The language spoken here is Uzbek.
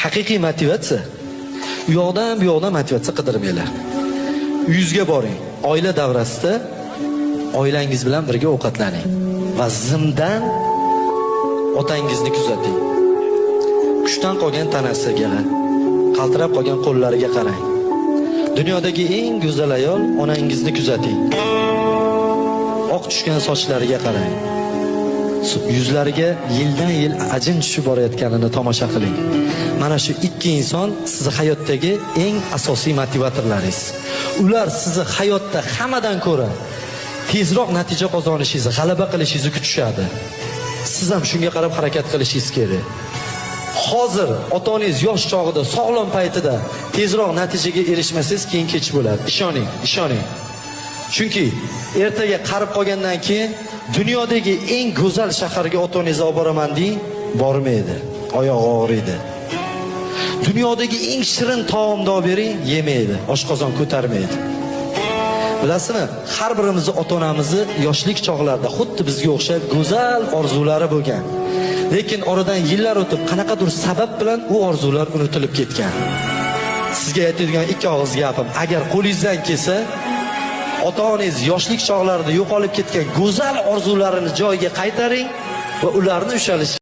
Haqiqiy motivatsiya. U yoqdan bu yoqdan motivatsiya qidirmanglar. Uyingizga boring. Oila davrasida oilangiz bilan birga ovqatlaning va zimdan otangizni kuzating. Kuchdan qolgan tanasiga, qaltirab qolgan qo'llariga qarang. Dunyodagi eng go'zal ayol onangizni kuzating. Oq tushgan sochlariga qarang. Yuzlariga yildan yil ajin tushib borayotganini tomosha qiling. Mana shu ikki inson sizni hayotdagi eng asosiy motivatorlaringiz. Ular sizni hayotda hammadan ko'ra tezroq natija qozonishingizni, g'alaba qilishingizni kutishadi. Siz ham shunga qarab harakat qilishingiz kerak. Hozir ota-onangiz yosh chog'ida, sog'lom paytida tezroq natijaga erishmasangiz, keyin kech bo'ladi. Ishoning, ishoning. Chunki ertaga qarib qolgandan keyin dunyodagi eng go'zal shaharga ota-onangizni olib boraman deng, bormaydi. Oyog'i og'riydi. Dunyodagi eng shirin taomni olib bering, yemaydi, oshqozon ko'tarmaydi. Bilasizmi, har birimizni ota-onamizni yoshlik chog'larida xuddi bizga o'xshab go'zal orzulari bo'lgan. Lekin oradan yillar o'tib qanaqadir sabab bilan u orzular unutilib ketgan. Sizga aytadigan ikki og'iz gapim, agar qo'lingizdan kelsa, ota-onangiz yoshlik chog'larida yo'qolib ketgan go'zal orzularini joyiga qaytaring va ularni ushalish